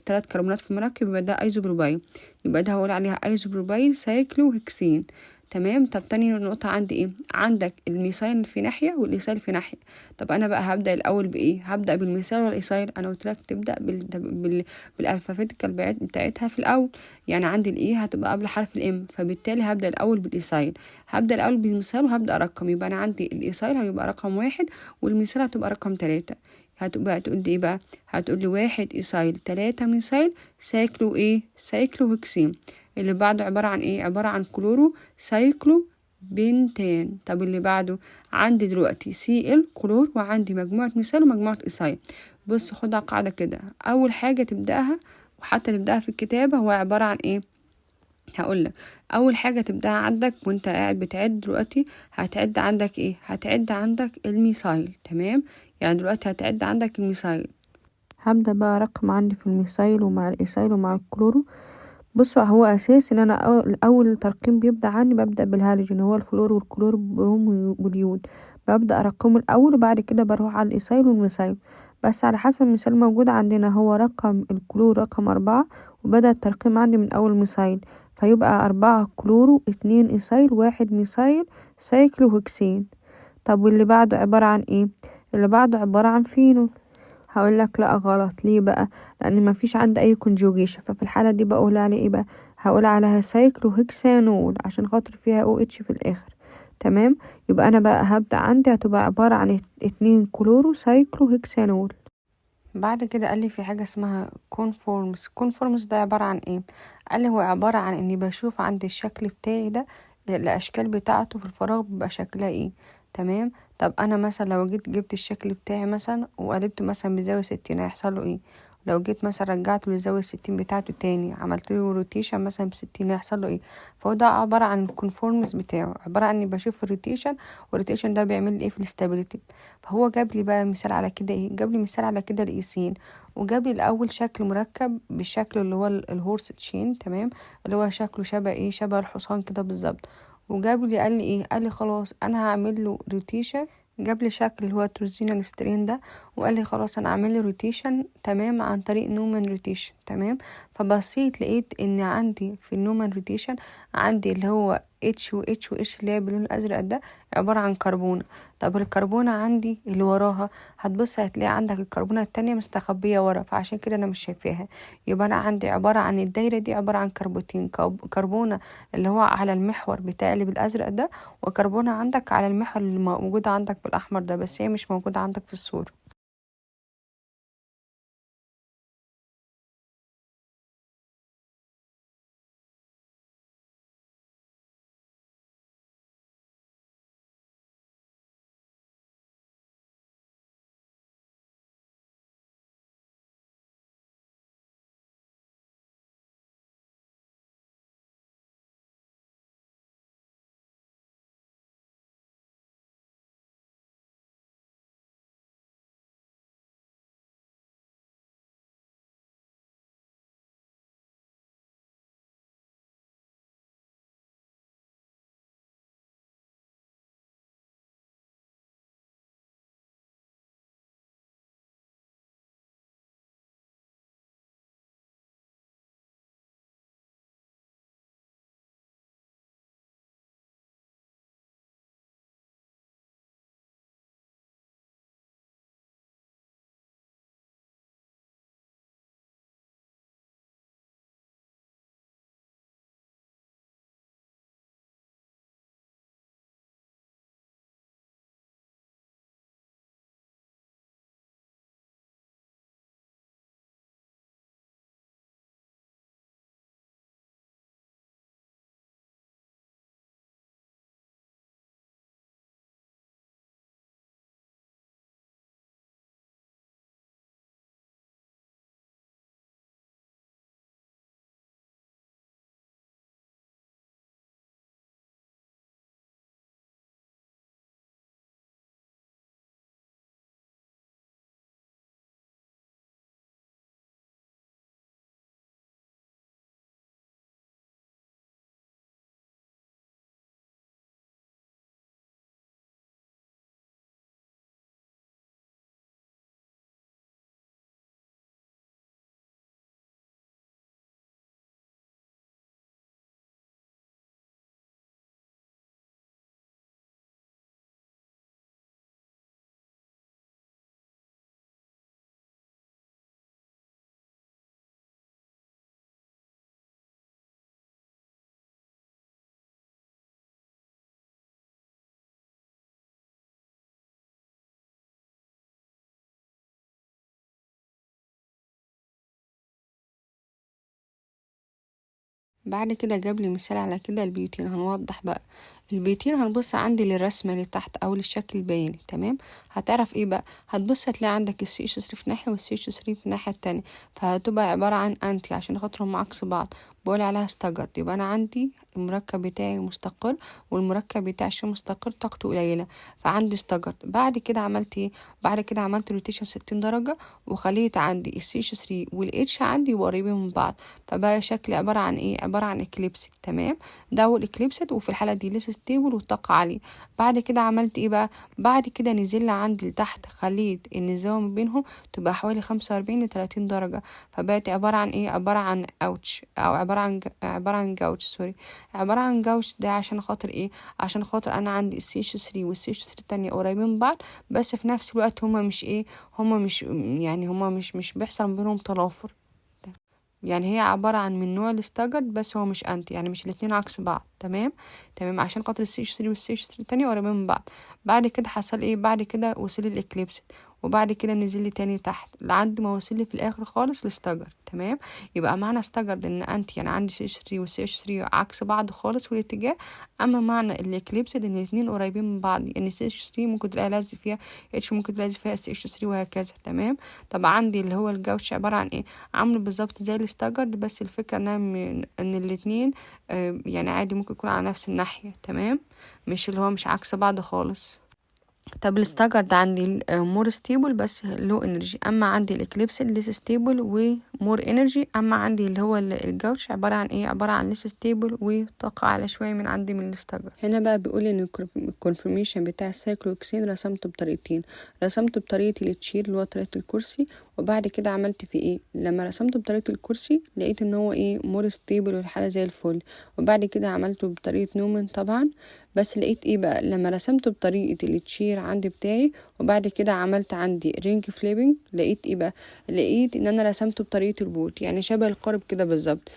3 كربونات في المركب يبقى ده ايزوبروبايل، يبقى ده هقول عليها isopropyl cyclohexene، تمام. طب تاني نقطة عندي ايه؟ عندك ال methyl في ناحية وال ethyl في ناحية. طب انا بقى هبدأ الاول بايه؟ هبدأ بال methyl ولا ال ethyl؟ انا قلت لك تبدأ بال alphabetical بتاعتها في الاول، يعني عندي ال E هتبقى قبل حرف ال M، فبالتالي هبدأ الاول بال ethyl، هبدأ الاول بال methyl وهبدأ ارقم. يبقى انا عندي ال ethyl هيبقى رقم 1 وال methyl هتبقى رقم 3. هتبقى تقول لي ايه بقى؟ هتقول لي 1 ethyl 3 methyl cyclo ايه؟ cyclohexene. اللي بعده عبارة عن ايه؟ عبارة عن chloro cyclopentane. طب اللي بعده عندي دلوقتي Cl كلور، وعندي مجموعة methyl ومجموعة ethyl. بص خدها قاعدة كده، اول حاجة تبدأها وحتى تبدأها في الكتابة هو عبارة عن ايه؟ هقولك اول حاجة تبدأها عندك وانت قاعد بتعد دلوقتي، هتعد عندك ايه؟ هتعد عندك ال methyl، تمام. يعني دلوقتي هتعد عندك ال methyl. هبدأ بقى رقم عندي في ال methyl ومع ال ethyl ومع ال chloro. بصوا هو اساس ان انا اول ترقيم بيبدأ عندي ببدأ بالهالوجين هو الفلور والكلور والبروم واليود، ببدأ ارقمه الاول وبعد كده بروح على ال ethyl وال methyl. بس على حسب المثال موجود عندنا هو رقم الكلور رقم 4 وبدأ الترقيم عندي من اول methyl، فيبقى 4 chloro 2 ethyl 1 methyl cyclohexene. طب واللي بعده عبارة عن ايه؟ اللي بعده عبارة عن فينول. هقول لك لا غلط، ليه بقى؟ لان ما فيش عندي اي conjugation، ففي الحالة دي بقول عليه ايه بقى؟ هقول عليها cyclohexanol عشان خاطر فيها OH في الاخر، تمام. يبقى انا بقى هبدأ عندي هتبقى عبارة عن 2 chloro cyclohexanol. بعد كده قال لي في حاجة اسمها conformers. conformers ده عبارة عن ايه؟ قال لي هو عبارة عن اني بشوف عند الشكل بتاعي ده الاشكال بتاعته في الفراغ بيبقى شكلها ايه، تمام. طب انا مثلا لو جيت جبت الشكل بتاعي مثلا وقلبته مثلا بزاوية 60 هيحصل له ايه؟ لو جيت مثلا رجعته لزاوية 60 بتاعته تاني، عملت له rotation مثلا ب60 هيحصل له ايه؟ فهو ده عبارة عن ال conformers بتاعه، عبارة عن اني بشوف ال rotation، وال rotation ده بيعمل لي ايه في ال stability. فهو جاب لي بقى مثال على كده ايه؟ جاب لي مثال على كده ال ethene، وجاب لي الاول شكل مركب بالشكل اللي هو ال horse chain، تمام، اللي هو شكله شبه ايه؟ شبه الحصان كده بالظبط. وجاب لي قال لي ايه؟ قال لي خلاص انا هعمل له rotation، جاب لي شكل اللي هو torsional strain ده، وقال لي خلاص انا اعمل له rotation، تمام، عن طريق Newman rotation، تمام. فبصيت لقيت ان عندي في ال Newman rotation عندي اللي هو H و H و H اللي هي باللون الازرق ده عبارة عن كربونة. طب الكربونة عندي اللي وراها هتبص هتلاقي عندك الكربونة التانية مستخبية ورا، فعشان كده انا مش شايفاها. يبقى انا عندي عبارة عن الدايرة دي عبارة عن كربوتين، كربونة اللي هو على المحور بتاع اللي بالازرق ده، وكربونة عندك على المحور اللي موجود عندك بالاحمر ده، بس هي مش موجودة عندك في الصورة. بعد كده جاب لي مثال على كده ال butene. هنوضح بقى ال butene. هنبص عندي للرسمة اللي تحت او للشكل البياني. تمام، هتعرف ايه بقى؟ هتبص هتلاقي عندك ال CH3 في ناحية وال CH3 في الناحية التانية، فهتبقى عبارة عن anti عشان خاطر هم عكس بعض، بقول عليها staggered. يبقى انا عندي المركب بتاعي مستقر، والمركب بتاعي عشان مستقر طاقته قليلة، فعندي staggered. بعد كده عملت ايه؟ بعد كده عملت rotation 60 درجة، وخليت عندي ال CH3 وال H عندي قريبين من بعض، فبقى شكل عبارة عن ايه؟ عبارة عن eclipsed. تمام، ده هو ال eclipsed، وفي الحالة دي less stable والطاقة عالية. بعد كده عملت ايه بقى؟ بعد كده نزل عندي لتحت، خليت ان الزاوية ما بينهم تبقى حوالي 45 ل30 درجة، فبقت عبارة عن ايه؟ عبارة عن gauche، او عبارة عن gauche، sorry، عبارة عن gauche. ده عشان خاطر ايه؟ عشان خاطر انا عندي ال CH3 وال CH3 التانية قريبين من بعض، بس في نفس الوقت هما مش ايه، هما مش يعني هما مش بيحصل بينهم تنافر. يعني هي عبارة عن من نوع ال staggered، بس هو مش anti، يعني مش الاتنين عكس بعض. تمام، عشان خاطر ال CH3 وال CH3 التانية قريبين من بعض. بعد كده حصل ايه؟ بعد كده وصل ال eclipsed، وبعد كده نزل لي تاني تحت لعند ما وصل لي في الاخر خالص ل staggered. تمام، يبقى معنى staggered ان anti، يعني عندي CH3 و CH3 عكس بعض خالص في الاتجاه. اما معنى ال eclipsed ان الاتنين قريبين من بعض، ان CH3 ممكن تلاقي لازق فيها H، ممكن تلاقي فيها CH3 وهكذا. تمام، طب عندي اللي هو ال gauche عبارة عن ايه؟ عامله بالظبط زي ال staggered، بس الفكرة انها ان الاتنين يعني عادي ممكن يكون على نفس الناحية. تمام، مش اللي هو مش عكس بعض خالص. طب ال staggered عندي more stable بس low energy، اما عندي ال eclipsed less stable و more energy. اما عندي اللي هو ال gauche عبارة عن ايه؟ عبارة عن less stable وطاقة اعلى شوية من عندي من ال staggered. هنا بقى بيقول ان ال conformation بتاع ال cyclohexane رسمته بطريقتين، رسمته بطريقة ال chair اللي هو طريقه الكرسي، وبعد كده عملت في ايه؟ لما رسمته بطريقة الكرسي لقيت ان هو ايه؟ more stable والحالة زي الفل. وبعد كده عملته بطريقة نومان طبعا، بس لقيت ايه بقى؟ لما رسمته بطريقة ال chair عندي بتاعي وبعد كده عملت عندي ring flipping، لقيت ايه بقى؟ لقيت ان انا رسمته بطريقة ال boat، يعني شبه القارب كده بالظبط.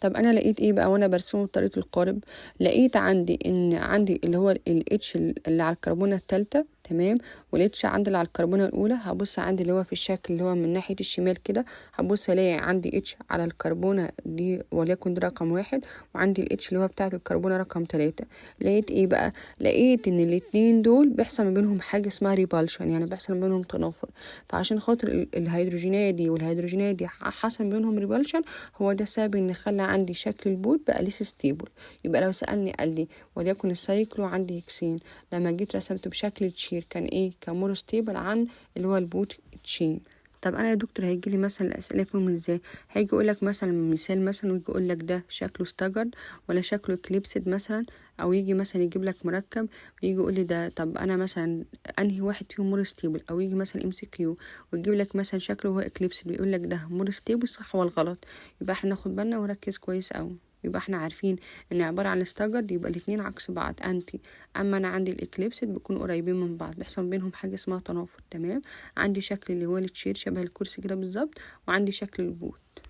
طب انا لقيت ايه بقى وانا برسمه بطريقة القارب؟ لقيت عندي ان عندي اللي هو ال H اللي على الكربونه الثالثه، تمام، وال H عندي اللي على الكربونه الاولى. هبص عندي اللي هو في الشكل اللي هو من ناحية الشمال كده، هبص الاقي عندي H على الكربونه دي وليكن دي رقم 1، وعندي ال H اللي هو بتاعه الكربونه رقم 3. لقيت ايه بقى؟ لقيت ان الاتنين دول بيحصل ما بينهم حاجة اسمها repulsion، يعني بيحصل ما بينهم تنافر. فعشان خاطر الهيدروجينات دي والهيدروجينات دي حصل ما بينهم repulsion، هو ده السبب ان خلى عندي شكل ال boat بقى less stable. يبقى لو سألني قال لي وليكن ال cyclo عندي hexane، لما جيت رسمته بشكل chair كان ايه؟ كان more stable عن اللي هو ال boat chair. طب انا يا دكتور هيجي لي مثلا الاسئلة فيهم ازاي؟ هيجي يقول لك مثلا مثال مثلا، ويجي يقول لك ده شكله staggered ولا شكله eclipsed مثلا، او يجي مثلا يجيب لك مركب ويجي يقول لي ده طب انا مثلا انهي واحد فيهم more stable، او يجي مثلا MCQ ويجيب لك مثلا شكله هو eclipsed ويقول لك ده more stable صح ولا غلط. يبقى احنا ناخد بالنا ونركز كويس قوي. يبقى احنا عارفين ان عبارة عن staggered يبقى الاتنين عكس بعض anti، اما انا عندي ال eclipsed بيكونوا قريبين من بعض، بيحصل بينهم حاجة اسمها تنافر. تمام، عندي شكل اللي هو ال chair شبه الكرسي كده بالظبط، وعندي شكل ال boat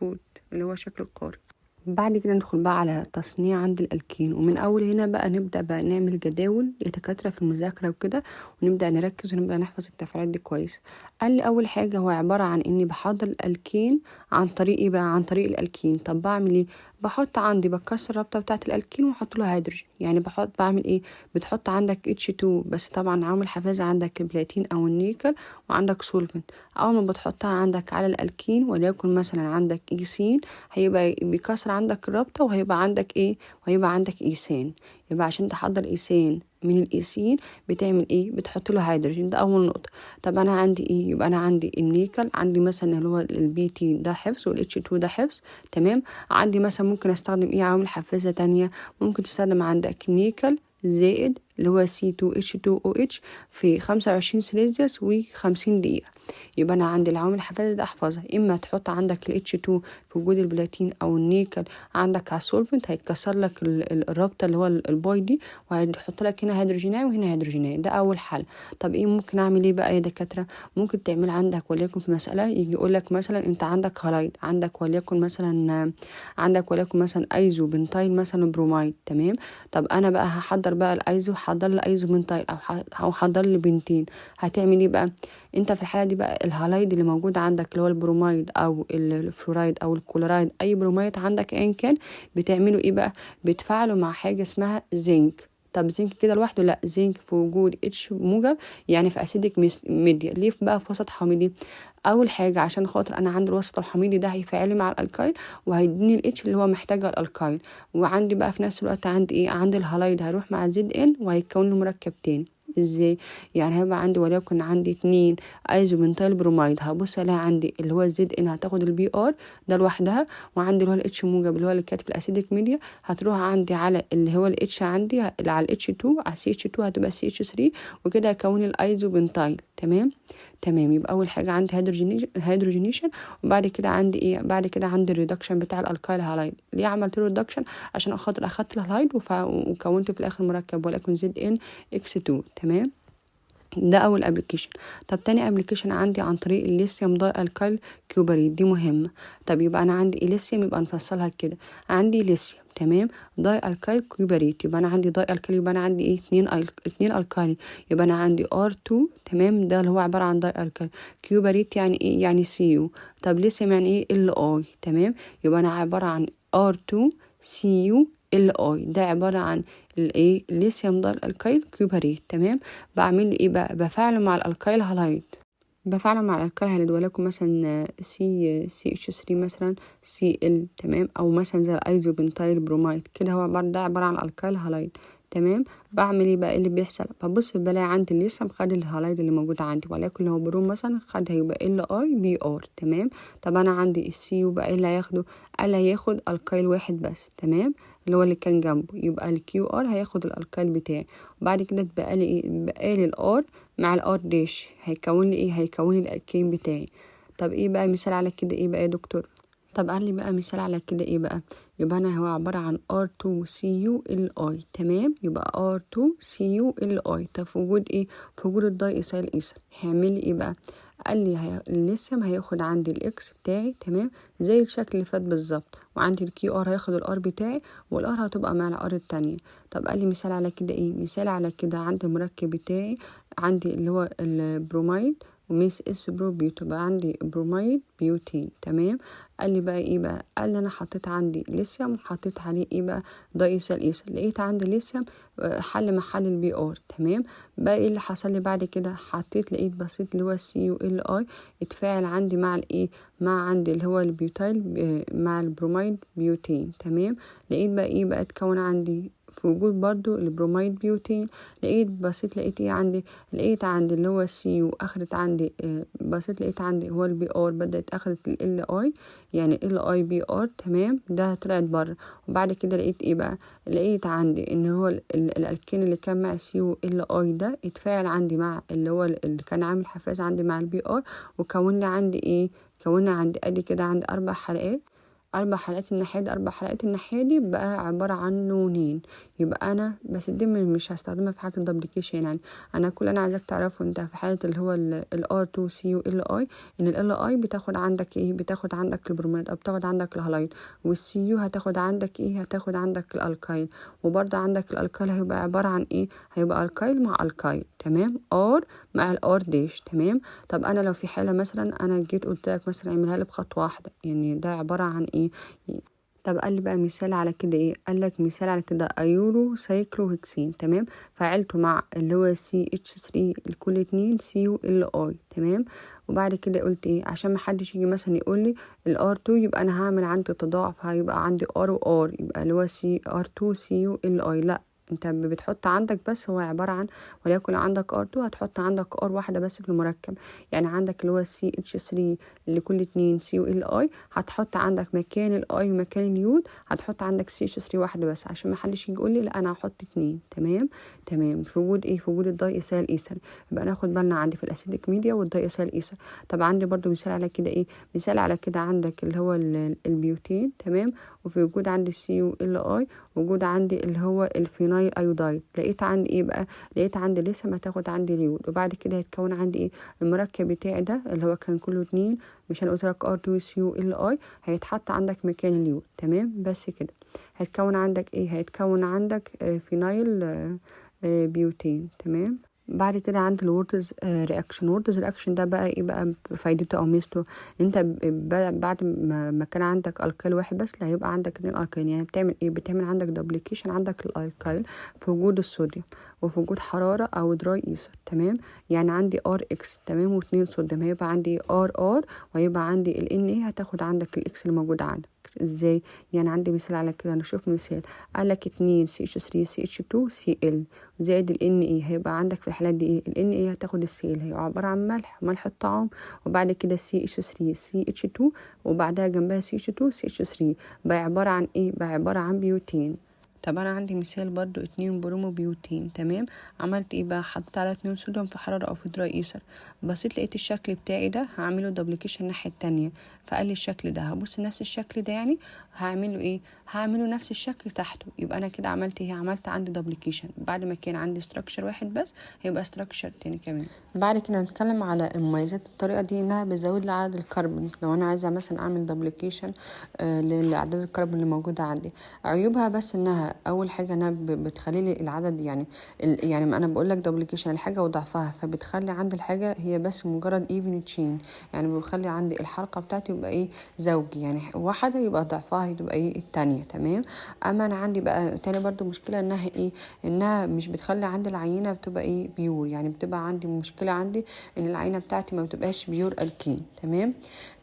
boat اللي هو شكل القارب. بعد كده ندخل بقى على تصنيع عند الألكين، ومن أول هنا بقى نبدأ بقى نعمل جداول يا دكاترة في المذاكرة وكده، ونبدأ نركز ونبدأ نحفظ التفاعلات دي كويس. قال لي أول حاجة هو عبارة عن إني بحضر الألكين عن طريق إيه بقى؟ عن طريق الألكين. طب بعمل إيه؟ بحط عندي بكسر الرابطة بتاعة الألكين وأحط له هيدروجين. يعني بحط بعمل إيه؟ بتحط عندك H2، بس طبعا عامل حفاظ عندك البلاتين أو النيكل، وعندك solvent. أول ما بتحطها عندك على الألكين وليكن مثلا عندك إيثين، هيبقى بيكسر عندك الرابطة وهيبقى عندك إيه؟ وهيبقى عندك إيثان. يبقى عشان تحضر إيثان من الإيثين بتعمل إيه؟ بتحط له هيدروجين. ده أول نقطة. طب أنا عندي إيه؟ يبقى أنا عندي النيكل، عندي مثلا اللي هو ال Pt ده حفظ، وال H2 ده حفظ. تمام، عندي مثلا ممكن استخدم ايه عوامل حافزة تانية؟ ممكن تستخدم عندك نيكل زائد اللي هو C2H2OH في 25 سيليزيوس و50 دقيقة. يبقى أنا عندي العوامل الحافزة ده أحفظها، إما تحط عندك ال H2 في وجود البلاتين أو النيكل عندك على ال solvent، هيتكسر لك الرابطة اللي هو ال pi دي، وهيحط لك هنا هيدروجيناي وهنا هيدروجيناي. ده أول حل. طب إيه ممكن أعمل إيه بقى يا دكاترة؟ ممكن تعمل عندك وليكن في مسألة يجي يقول لك مثلا أنت عندك halide، عندك وليكن مثلا عندك وليكن مثلا isopentyl مثلا برومايد. تمام، طب أنا بقى هحضر بقى ال iso، حضر لي isopentyl أو حضر لي بنتين. هتعمل إيه بقى؟ انت في الحالة دي بقى ال halide اللي موجود عندك اللي هو البرومايد او الفلورايد او الكلورايد، اي برومايد عندك ايا كان، بتعمله ايه بقى؟ بتفعله مع حاجة اسمها زنك. طب زنك كده لوحده؟ لا، زنك في وجود H موجب، يعني في acidic media. ليه بقى في وسط حامضي؟ اول حاجة عشان خاطر انا عندي الوسط الحميضي ده هيفعلي مع ال alkyl وهيديني ال H اللي هو محتاجه ال alkyl، وعندي بقى في نفس الوقت عندي ايه؟ عندي ال halide هيروح مع Zn وهيكون له مركب تاني. ازاي؟ يعني هيبقى عندي وليكن عندي 2 isopentyl bromide، هبص الاقي عندي اللي هو ال Zn هتاخد ال Br ده لوحدها، وعندي اللي هو ال H موجب اللي هو اللي كانت في ال acidic media هتروح عندي على اللي هو ال H عندي اللي على ال H 2 على CH 2 هتبقى CH 3، وكده هكون ال isopentyl. تمام تمام. يبقى اول حاجة عندي hydrogenation، وبعد كده عندي ايه؟ بعد كده عندي ال reduction بتاع ال alkyl halide. ليه عملت له reduction؟ عشان خاطر اخدت ال halide وكونت في الاخر مركب وليكن Zn X 2. تمام، ده اول application. طب تاني application عندي عن طريق ال lithium dialkyl cuprate، دي مهمة. طب يبقى انا عندي ليثيوم، يبقى نفصلها كده، عندي ليثيوم تمام dialkyl cuprate، يبقى انا عندي dialkyl، يبقى انا عندي ايه؟ اتنين alkyl، يبقى انا عندي R 2 تمام، ده اللي هو عبارة عن dialkyl cuprate يعني ايه؟ يعني Cu. طب ليثيوم يعني ايه؟ Li. تمام، يبقى انا عبارة عن R 2 Cu Li، ده عبارة عن الايه؟ ال lithium dialkyl cuprate. تمام، بعمل ايه بقى؟ بفعله مع ال alkyl halide، بفعله مع ال alkyl halide وليكن مثلا C CH 3 مثلا Cl تمام، او مثلا زي ال isopentyl bromide كده، هو عبارة ده عبارة عن alkyl halide. تمام، بعمل ايه بقى؟ ايه اللي بيحصل؟ ببص بلاقي عندي الليثيوم خد ال halide اللي موجود عندي، وليكن لو بروم مثلا خد هيبقى Li Br. تمام، طب انا عندي ال Cu بقى ايه اللي هياخده؟ قال هياخد alkyl واحد بس. تمام، اللي هو اللي كان جنبه، يبقى ال Qr هياخد ال alkyl بتاعي. وبعد كده اتبقى لي ايه؟ اتبقى لي ال R مع ال R dash، هيكون لي ايه؟ هيكون لي الالكين بتاعي. طب ايه بقى مثال على كده؟ ايه بقى يا دكتور؟ طب قال لي بقى مثال على كده ايه بقى؟ يبقى انا هو عبارة عن R2CuLi. تمام، يبقى R2CuLi. طب في وجود ايه؟ في وجود ال diethyl ether هيعمل لي ايه بقى؟ قال لي الليثيوم هياخد عندي ال X بتاعي تمام زي الشكل اللي فات بالظبط، وعندي ال Qr هياخد ال R بتاعي، وال R هتبقى مع ال R التانية. طب قال لي مثال على كده ايه؟ مثال على كده عندي المركب بتاعي عندي اللي هو ال bromide و meth eth prop but، يبقى عندي bromide butane. تمام، قال لي بقى ايه بقى؟ قال لي انا حطيت عندي ليثيوم وحطيت عليه ايه بقى؟ diethyl ether، لقيت عندي ليثيوم حل محل ال Br. تمام، بقى ايه اللي حصل لي بعد كده؟ حطيت لقيت بسيط اللي هو Cu Li اتفاعل عندي مع الايه؟ مع عندي اللي هو ال butyl مع ال bromide butane. تمام، لقيت بقى ايه بقى؟ اتكون عندي في وجود برضو ال bromide butane. لقيت بصيت لقيت ايه عندي؟ لقيت عندي اللي هو Cu اخدت عندي بصيت لقيت عندي هو ال Br بدأت اخدت Li، يعني Li Br. تمام، ده طلعت بره. وبعد كده لقيت ايه بقى؟ لقيت عندي ان هو الالكين اللي كان مع Cu Li ده اتفاعل عندي مع اللي هو اللي كان عامل حفاز عندي مع ال Br، وكون لي عندي ايه؟ كون لي عندي ادي كده عندي 4 حلقات، 4 حلقات الناحية دي، 4 حلقات الناحية دي، بقى عبارة عن nonane. يبقى أنا بس دي مش هستخدمها في حالة ال duplication، يعني أنا كل اللي أنا عايزاك تعرفه أنت في حالة اللي هو ال R2CuLi، إن ال Li بتاخد عندك إيه؟ بتاخد عندك البروميد أو بتاخد عندك ال halide، وال Cu هتاخد عندك إيه؟ هتاخد عندك ال alkyl، وبرضه عندك ال alkyl هيبقى عبارة عن إيه؟ هيبقى alkyl مع alkyl. تمام، R مع ال R dash. تمام، طب أنا لو في حالة مثلا أنا جيت قلت لك مثلا اعملها لي بخطوة واحدة، يعني ده عبارة عن إيه؟ طب قال لي بقى مثال على كده ايه؟ قال لك مثال على كده iodo cyclohexane. تمام، فعلته مع اللي هو CH 3 الكل 2 Cu Li. تمام، وبعد كده قلت ايه؟ عشان ما حدش يجي مثلا يقول لي ال R 2 يبقى انا هعمل عندي تضاعف، هيبقى عندي R و R، يبقى اللي هو C R 2 Cu Li. لا، انت بتحط عندك بس هو عبارة عن وليكن عندك R 2 هتحط عندك R واحدة بس في المركب، يعني عندك اللي هو CH 3 لكل 2 Cu Li هتحط عندك مكان ال I ومكان اليود هتحط عندك CH 3 واحدة بس، عشان ما حدش يجي يقول لي لا انا هحط 2. تمام تمام، في وجود ايه؟ في وجود ال diethyl ether. يبقى ناخد بالنا عندي في ال acidic media وال diethyl ether. طب عندي برضو مثال على كده ايه؟ مثال على كده عندك اللي هو ال butane. تمام، وفي وجود عندي Cu Li، وجود عندي اللي هو ال phenyl iodide. لقيت عندي ايه بقى؟ لقيت عندي لسه ما تاخد عندي اليود، وبعد كده هيتكون عندي ايه؟ المركب بتاعي ده اللي هو كان كله 2، مش انا قلت لك R 2 Cu Li، هيتحط عندك مكان اليود. تمام، بس كده هيتكون عندك ايه؟ هيتكون عندك phenyl butane. تمام، بعد كده عندي ال Wurtz reaction. Wurtz reaction ده بقى ايه بقى فايدته او ميزته؟ انت بعد ما كان عندك alkyl واحد بس، لا هيبقى عندك اتنين alkyl. يعني بتعمل ايه؟ بتعمل عندك duplication عندك ال alkyl في وجود الصوديوم وفي وجود حرارة او dry ether، تمام. يعني عندي R X، تمام، واتنين صوديوم، هيبقى عندي R R، وهيبقى عندي ال Na هتاخد عندك ال X اللي موجود عندك. ازاي؟ يعني عندي مثال على كده، نشوف مثال. قال لك 2 CH 3 CH 2 Cl زائد ال Na، هيبقى عندك في الحالات دي ايه؟ ال Na هتاخد ال Cl، هي عبارة عن ملح، ملح الطعام، وبعد كده CH 3 CH 2 وبعدها جنبها CH 2 CH 3، بقى عبارة عن ايه؟ بقى عبارة عن butane. طب انا عندي مثال برضو 2 bromobutane، تمام. عملت ايه بقى؟ حطيت على 2 صوديوم في حرارة او في dry ether، بصيت لقيت الشكل بتاعي ده هعمله duplication الناحية التانية، فقال لي الشكل ده، هبص نفس الشكل ده، يعني هعمله ايه؟ هعمله نفس الشكل تحته. يبقى انا كده عملت ايه؟ عملت عندي duplication، بعد ما كان عندي structure واحد بس هيبقى structure تاني كمان. بعد كده هنتكلم على مميزات الطريقة دي، انها بتزود لي عدد ال carbons لو انا عايزه مثلا اعمل duplication لاعداد الكربون اللي موجودة عندي. عيوبها بس انها اول حاجة انها بتخلي لي العدد، يعني يعني ما انا بقول لك duplication الحاجة وضعفها، فبتخلي عندي الحاجة هي بس مجرد even chain، يعني بخلي عندي الحلقة بتاعتي يبقى ايه؟ زوجي، يعني واحدة يبقى ضعفها يبقى ايه؟ التانية، تمام. اما انا عندي بقى تاني برضو مشكلة انها ايه؟ انها مش بتخلي عندي العينة بتبقى ايه؟ pure، يعني بتبقى عندي مشكلة عندي ان العينة بتاعتي ما بتبقاش pure alkane، تمام.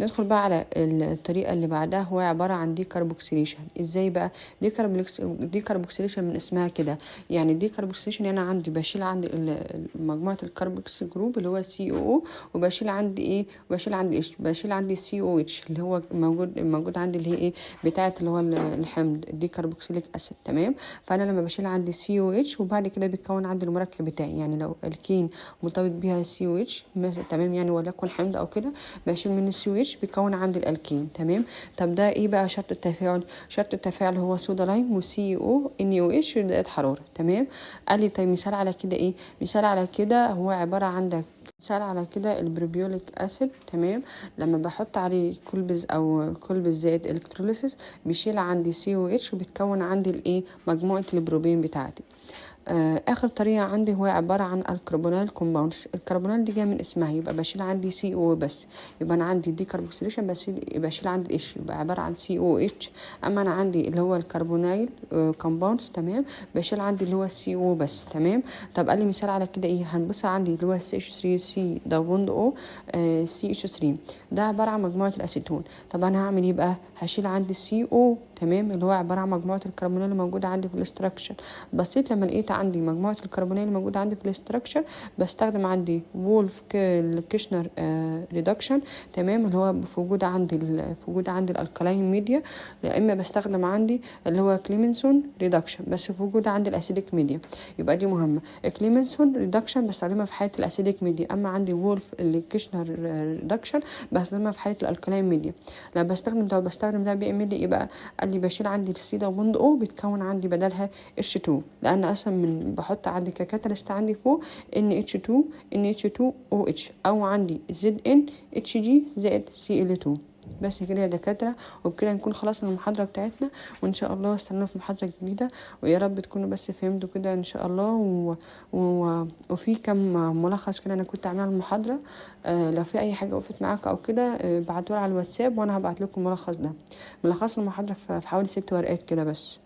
ندخل بقى على الطريقة اللي بعدها، هو عبارة عن decarboxylation. ازاي بقى decarboxylation؟ من اسمها كده يعني decarboxylation، يعني انا عندي بشيل عندي مجموعة ال carboxyl group اللي هو COO، وبشيل عندي ايه؟ بشيل عندي ايش؟ بشيل عندي COH اللي هو موجود عندي، اللي هي ايه؟ بتاعه اللي هو الحمض dicarboxylic acid، تمام. فانا لما بشيل عندي COH وبعد كده بيتكون عندي المركب بتاعي، يعني لو الكين مرتبط بيها COH مثلا، تمام، يعني وليكن حمض او كده، بشيل منه COH بيكون عندي الالكين، تمام. طب ده ايه بقى شرط التفاعل؟ شرط التفاعل هو soda lime و CO NaOH زائد حراره، تمام. قال لي طيب مثال على كده ايه؟ مثال على كده هو عبارة عندك مثال على كده ال propiolic acid، تمام. لما بحط عليه Kolbe's او Kolbe's زائد electrolysis بيشيل عندي COH وبتكون عندي الايه؟ مجموعة البروبين بتاعتي. اخر طريقه عندي هو عبارة عن ال carbonyl compounds. ال carbonyl دي جاية من اسمها، يبقى بشيل عندي CO بس، يبقى انا عندي decarboxylation بس بشيل عندي ال H، يبقى عبارة عن COH. اما انا عندي اللي هو ال carbonyl compounds، تمام، بشيل عندي اللي هو CO بس، تمام. طب قال لي مثال على كده ايه؟ هنبص عندي اللي هو CH 3 C double bond O CH 3، ده عبارة عن مجموعة الاسيتون. طب انا هعمل ايه بقى؟ هشيل عندي CO، تمام، اللي هو عبارة عن مجموعة الكربونيل اللي موجودة عندي في ال structure. بصيت لما لقيت عندي مجموعة الكربونيل اللي موجودة عندي في ال structure، بستخدم عندي Wolff Kishner reduction، تمام، اللي هو في وجود عندي ال alkaline media، يا اما بستخدم عندي اللي هو Clemmensen reduction بس في وجود عندي ال acidic media. يبقى دي مهمة، Clemmensen reduction بستخدمها في حاله ال acidic media، اما عندي Wolff Kishner reduction بستخدمها في حاله ال alkaline media. لما بستخدم ده وبستخدم ده بيعمل لي ايه بقى؟ قال لي بشيل عندي ال C double bond O بتكون عندي بدلها H 2، لان اصلا من بحط عندي ك catalyst عندي فوق NH 2 NH 2 OH، او عندي ZN HG زائد Cl 2. بس كده يا دكاترة، وبكده نكون خلصنا المحاضرة بتاعتنا، وإن شاء الله استنونا في محاضرة جديدة، ويا رب تكونوا بس فهمتوا كده إن شاء الله. وفي كم ملخص كده أنا كنت عاملها المحاضرة، لو في أي حاجة وقفت معاك أو كده بعتولي على الواتساب وأنا هبعت لكم الملخص ده. ملخص المحاضرة في حوالي 6 ورقات كده بس.